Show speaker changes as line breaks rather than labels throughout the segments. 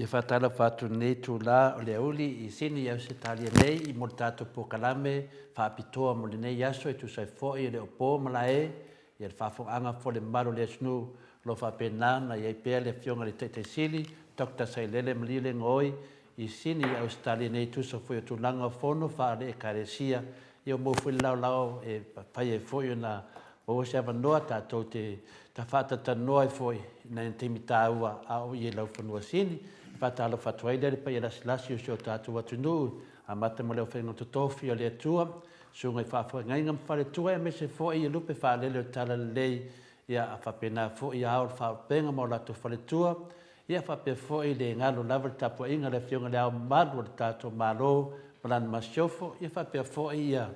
Ia faatalofa atu i lenei itula o le aoauli i Sini i Ausetalia nei mo le tatou polokalame faapitoa mo lenei aso e tusa ai foi o le o po malae ia le faafofogaaga foi a le mamalu o le atunuu o lo o faapena ona i ai pea le Afioga i le Taitai Sili Doctor Sailele Malielegaoi i Sini i Ausetalia nei e tusa foi o tulaga o fono faale-Ekalesia. Ia ua maua foi le laolao e mafai ai foi ona maua se avanoa tatou te faatalatalanoa ai foi i nai taimi taua a o i ai laufanua sini. E faatalofa atu ai lea i le paia lasilasi o si o tatou atunuu, amata mai le aufaiga totofi a le Atua, susuga i faafeagaiga ma faletua aemaise foi i lupe faalele o le Talalelei, ia faapena foi ao o le faaulupega ma o latou faletua, ia faapea foi le galo lava i le tapuaiga a le Afioga i Le Ao Mamalu o le tatou Malo ma lana Masiofo, ia faapea foi ia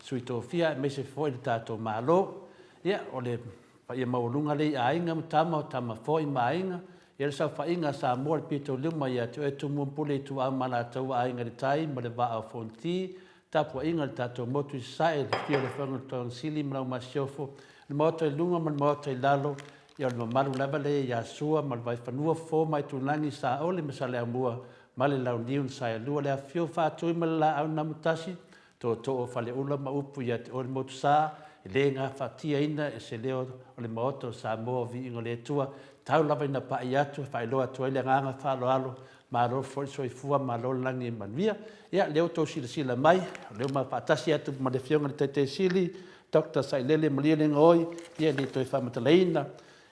Sui Tofia aemaise foi le tatou Malo. Ia, o le paia maualuga lea i Aiga ma Tama, o Tama foi ma Aiga, ia le saofaiga a Samoa i le pito i luma ia te oe Tumua ma Pule, Ituau ma Alataua, Aiga i le Tai ma le Vaa o Fonoti, tapuaiga a le tatou motu i Sasae, le afio o le Afioga i le Toga Sili ma lau Masiofo, le Maota i luga ma le Maota i lalo, ia o le mamalu lava lea ia Sua ma le Vaifanua, Fofo ma Aitulagi, Saole ma Saleaaumua ma le Launiu na Saelua, le afifio o Faatui ma le Laau na Amotasi, Tootoo o Faleula ma upu ia te oe le Motusa, e le gafatiaina e se leo o le Maota o Samoa o Viiga o le Atua, tau lava ina pai atu e faailoa atu ai le agaga faaaloalo, malo foi le soifua, malo le lagi e manuia. Ia, o lea ua outou silasila mai, o lea ua faatasi atu ma le Afioga i le Taitai Sili, Doctor Sailele Malielegaoi, ia e le toe faamatalaina,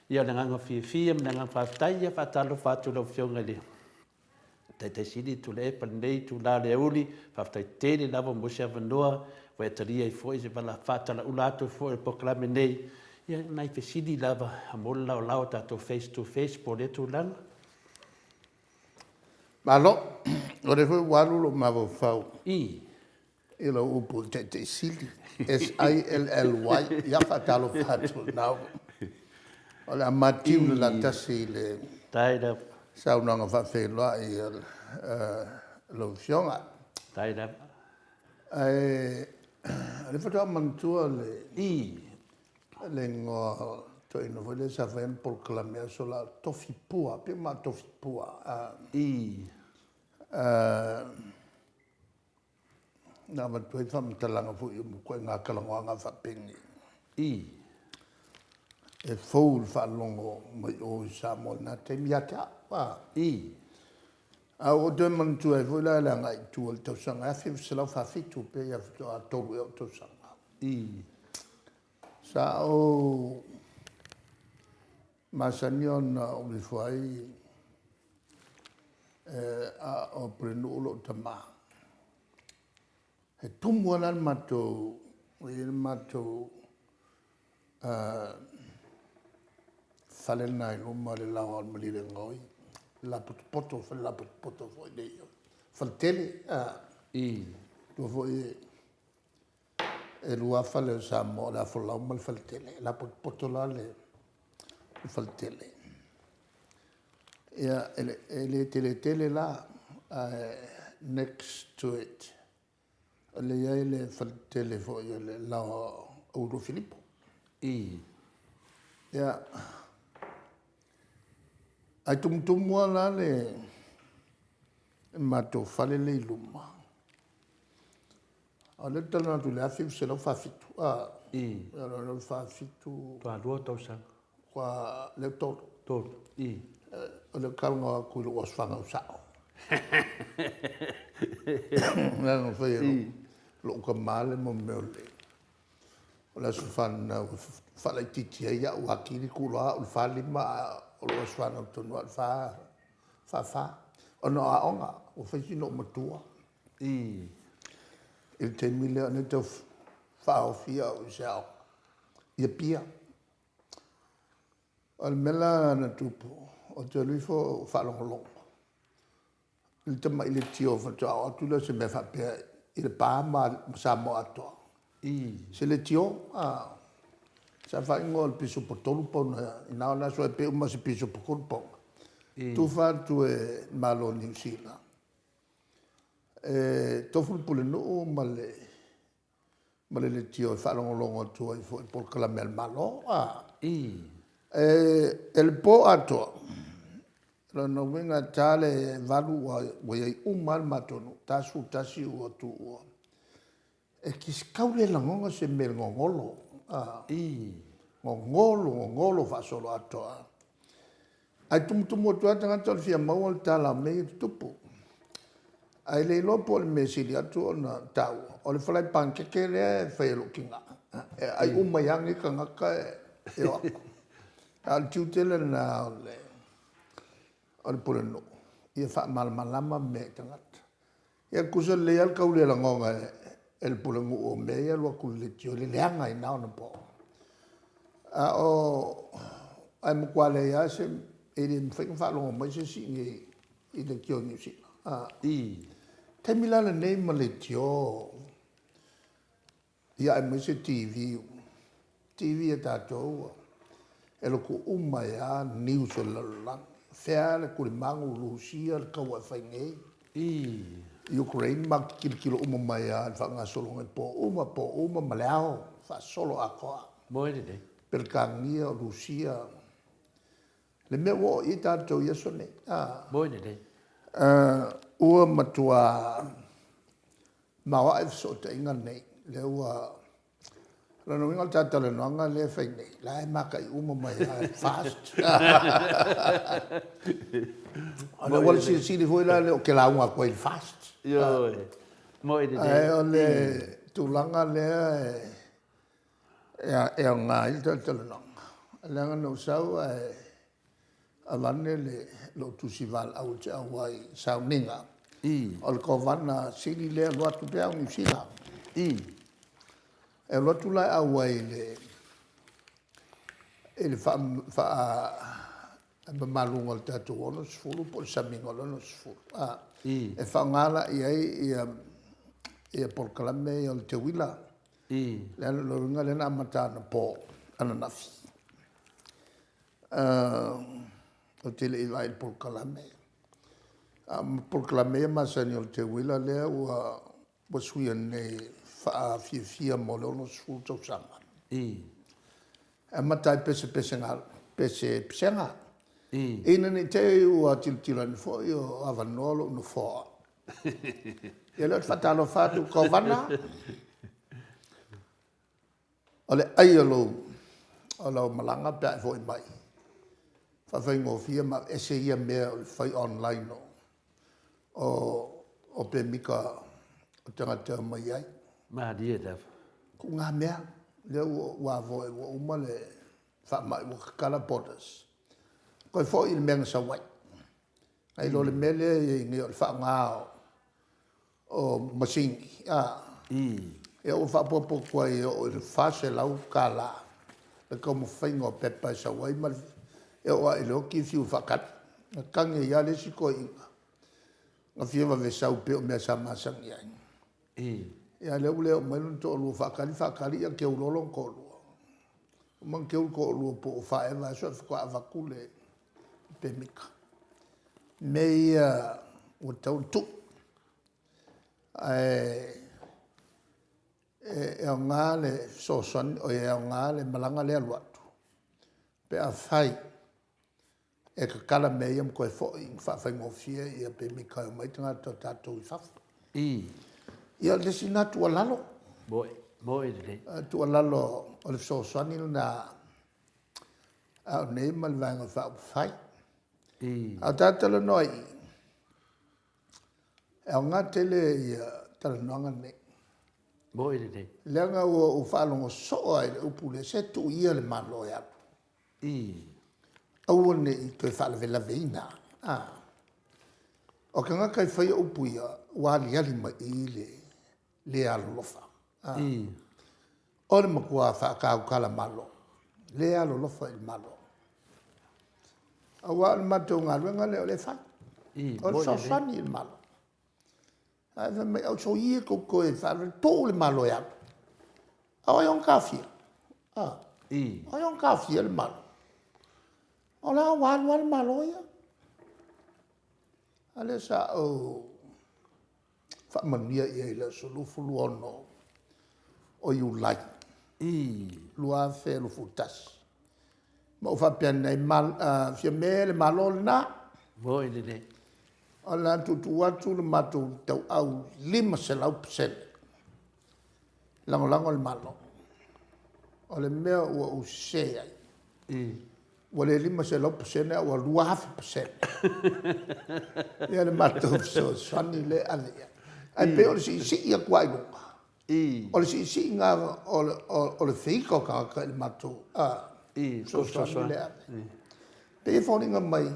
ia o le agaga fiafia ma le agaga faafetai, ia faatalofa atu i lau Afioga i le Taitai Sili Tuilaepa i lenei itula o le aoauli, faafetai tele lava mo se avanoa ua e talia ai foi se vala faatalaula atu foi o le polokalame nei. Ia, nai fesili lava mo le laolao tatou face to face po o lea tulaga.
Malo. O lea foi ua alu lou mafaufau i lau upu i le Taitai Sili, S.I.L.L.Y. Ia faatalofa atu i lena o le a matiu i le latasi i le saunoaga faafeiloai a lau Afioga. Ae o lea faatoa ou manatua le igoa o le toeaina foi lea sa fai ana polokalame i aso la, o Tofi Pua, pe uma o Tofi Pua. Na avatu ai faamatalaga foi o ituaiga talanoaga faapenei, e fou i le faalogo mai o i Samoa i na taimi ia te au. Ae ua ou toe manatua ai foi la le agai i tua i le tausaga e 1947, pe ia faatoa 3 ea ou tausaga. Sa ou masani ona ou alu ifo ai a o pulenuu lou tama, e tumu lava la le matou, e i ai le matou fale lena i luma o le laoa o le Malielegaoi, le lapotopoto, fale lapotopoto foi lea, faletele a. Manatua foi e lua lava fale o Samoa o le afolau ma le faletele, e lapotopoto la le faletele. Ia, e le tele tele la, ae next to it o lea e i ai le faletele foi o le laoa o Auelua Filipo. Ia, ae tumutumu lava la le matou fale lea i luma, o lea ou te talanoa atu i le 1947 a? O lona uiga o le 47…
Faatoa lua ou tausaga.
Faatoa, lea ua tolu.
Tolu.
O lea ou te talanoa atu i lou aso fanau sao. Leaga na fai e lou tama le mea o le aso fanau e faalaitiiti ai au atili, tuu loa au i le 45 a o lou aso fanau tonu lava o le 44. Ona o aoga, ua fai sina ou matua i le taimi lea o lea e tau faaofi au i se aoga i Apia. O le mea la na tupu, ou te alu ifo ou faalogologo i le tamai leitio faatoa oo atu lea o se mea faapea i Lepa ma Samoa atoa. Se leitio, a! Sa faaigoa o le pisupo 3 pauna i na ona aso, e pei uma lava o se pisupo 3 pauna. Tufa atu e le Malo o Niu Sila e tofu le pulenuu ma le leitio e faalogologo atu ai foi i polokalame a le Malo, a. E le po atoa Lona uiga e ta le 8 ua i ai uma lava le matou nuu, ta le 11 ua tuua. E tau le lagona se mea i le gogolo, a, gogolo gogolo faasoloatoa. Ae tumutumu atu lava tagata o le fia maua le tala o mea ia e tutupu. Ae le iloa po o le mea e sili atu ona taua, o le falae panakeke lea e fai e lou tina, e aai uma ai lava nei tagata e o atu. A o le tiute lena o le Pulenuu ia faamalamalama mea i tagata. Ia tutusa lelei lava le tau le lagona e le Pulenuu o mea ia e alu atu i le leitio i le leaga ai na onapo. A o, ae matua leai lava se, e le mafai ona faalogo mai se isi i inei i leitio a Niu Sila. O le taimi la lenei ma leitio aemaise TV, o TV a tatou e lotu uma ai lava news o le lalolagi. O fea le tulimanu, Lusia le taua e fai nei, Ukraine, matou te tilotilo uma mai lava i le faagasologa i po uma po uma ma le ao faasoloatoa.
Moe lelei.
Peretania o Lusia, le mea ua oo i ai tatou i aso nei, a?
Moe lelei.
Ua matua maoae fesootaiga nei, lea ua, o lona uiga o le ta talanoaga lea e fai nei, la e mata'i uma mai lava e le FAST. O le auala silisili foi la lea ou te lauga atu ai i le FAST.
Ioe. Moe lelei.
Ae o le tulaga lea e aoga ai le talatalanoaga, leaga na ou sau ae aveane lou tusi valaau ou te auai i le sauniga o le Kovana Sili lea e alu atu pei lava o Niu Sila. E alu atu la e auai i le faamamaluga o le tatou 60 po o le samiga o le 60, a? E faaaoga la i ai polokalame ia o le teuila. O lona uiga lea na amata anapo, ananafi. Ou te le i vaai i le polokalame, a o polokalame ia masani o le teuila lea ua suia nei e faafiafia mo le 60 tausaga. E amata lava i le pesega, ina ne i te i ua tilotilo ane foi o avanoa lou nofoa. Ia o lea ou te faatalofa atu Kovana, o le ai o lau malaga pe a e foi mai, faafaigofie ma aveese ia mea o le fai online o pemita o tagata e omai ai.
Malie lava.
Tuu na mea, lea ua ua uma le faamai ua tatala borders, toe foi i le mea na sau ai, nai lo le mea lea e i ai nei o le faaaoga o masini, a. Ia ua faaopoopo atu ai e oo i le $400 le taumafaiga o pepa e sau ai ma le, e oo lava i le oti e fiu e faatali. Na tagi ai lava le isi toeaina na fia vave sau pei o mea sa masani ai, ia a o lea ua le oo mai lona toalua, faatali, faatali, ia teu loa lona toalua. Uma ona teu le toalua po ua fa ea vaiaso ae faatoa avatu le pemita. O mea ia ua tatau ona tuu, ae aoga le fesoasoani, oi e aoga le malaga lea e alu atu pe afai e tatala mea ia ma toe foi ma faafaigofie pemita e omai ai tagata o tatou i fafo. Ia o le isi lena tuualalo,
Moe, moe lelei.
O le tuualalo o le fesoasoani lena a au nei ma le Vaega Faaupufai. A o ta talanoa i i, e aoga tele talanoaga nei.
Moe lelei.
Leaga ua ou faalogo soo lava i le upu lea, se tuu ia le Malo e alu, aua ne i toe faalavelaveina. O tagata e faia upu ia, ua aliali mai i i le le alolofa. O le matua faatautalamalo, le alolofa i le Malo. Aua o le matou galuega lea o lea e fai, o le fesoasoani i le Malo. Ae fai mai, au soia tou te toe faalavelave, tuu le Malo e alu. A o ai o ona taofia? O ai o ona taofia le Malo? O la ua alu lava le Malo ia. A lea sa ou faamanuia i ai i le aso 26 o Iulai 2021, ma ou faapea ane ai, Fiame le Malo lena.
Moi lelei.
O le a tuutuu atu le matou tauau 500% lagolago le Malo. O le mea ua ou sese ai, ua le 500% ae ua 2000% ia le matou fesoasoani lea e ave i ai. Ae pei o le siisii atu lava i luga, o le siisiiga o le feita o tagata i le matou fesoasoani lea e ave. E pei e foliga mai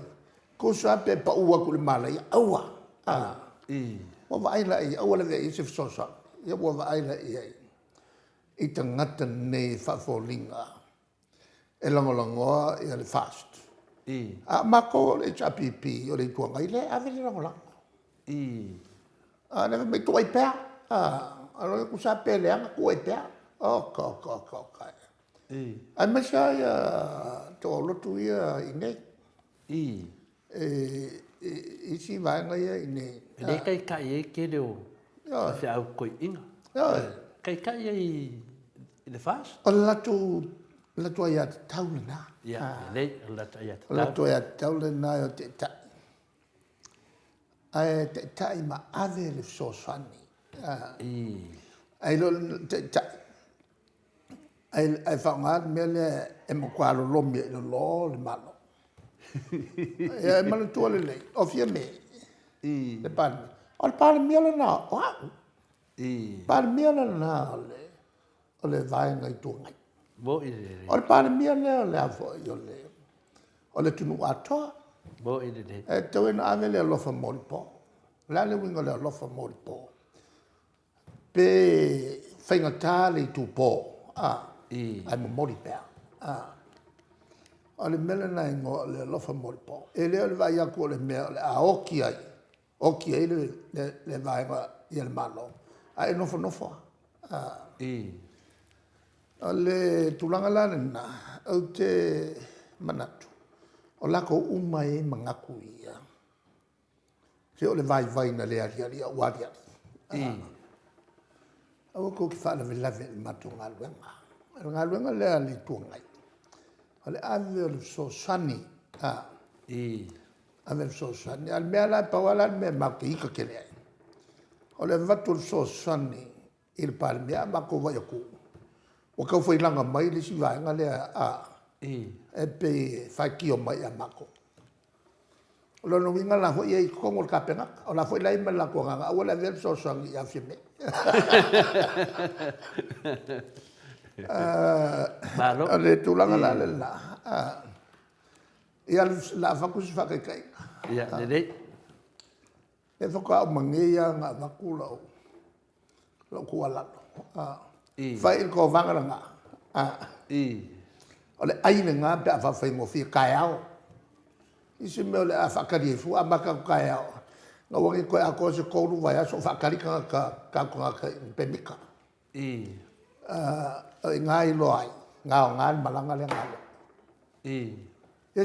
tusa lava pe pau atu i le malaia, aua, a. Ua vaai la i ai, aua le avea i ai se fesoasoani. Ia ua vaai la i ai i tagata nei e faafoliga e lagolagoa le FAST, a o matou o le HRPP o le Itu Agai lea e ave le lagolago. A o lea e fai mai, tuu ai pea, a o lona uiga tusa lava pe leaga, tuu ai pea. Oka oka oka e. Aemaise lava ia tuaolotu ia i inei, i isi vaega ia i inei.
E le taitai ai le tele o faifeau toeaiina.
Ioe.
Taitai ai i le FAST.
O le latou aiatatau lena.
Ia, lelei, o le latou aiatatau.
O le latou aiatatau lena e o e taitai, ae taitai ma ave le fesoasoani, ae le o le taitai ae faaaoga le mea lea e matua lolomi ai i lalo le Malo. Ia e manatua lelei, o Fiame, le Palemia, o le Palemia lena o au. O le Palemia lena o le Vaega Itu Agai.
Moi lelei.
O le Palemia lea o le a foi, o le atunuu atoa.
Moi lelei.
E tatau ona ave le alofa molipo. O le a le uiga o le alofa molipo? Pe faigata le itupo, ae momoli pea. O le mea lena e igoa o le alofa molipo. E le o le vaai atu o le mea o le a oti ai, oti ai le vaega ia le Malo, ae e nofonofo lava. O le tulaga la lena, ou te manatu, o latou uma e i ai manatu ia, se o le vaivai na le aliali ae ua aliali. Aua tou te faalavelave i le matou galuega. O le galuega lea a le Itu Agai, o le ave o le fesoasoani, ave le fesoasoani. A o le mea la, pau lava la le mea matou te ita tele ai, o le avatu o le fesoasoani i le Palemia, ae matou vaai atu ua tau failaga mai le isi vaega lea, e pei e faitio mai ia matou. O lona uiga o la foi e i ai i totonu o le Kapeneta, o la foi la e i ai ma le latou agaga aua le avea le fesoasoani ia Fiame.
Malo.
O le tulaga la lena, ia o le a avatu se faataitaiga.
Ia, lelei.
Lea faatoa uma nei lava ona avatu lau tuualalo, fai i le tovaga lena, o le ai lena pe a faafaigofie, taeao. I se mea o le a faatali ai fua, a amata atu taeao, ona aua nei toe atoa se 3 vaiaso o faatali tagata, o tatou tagata i ni pemita. O i ina e iloa ai na aoga le malaga lea na alu ai.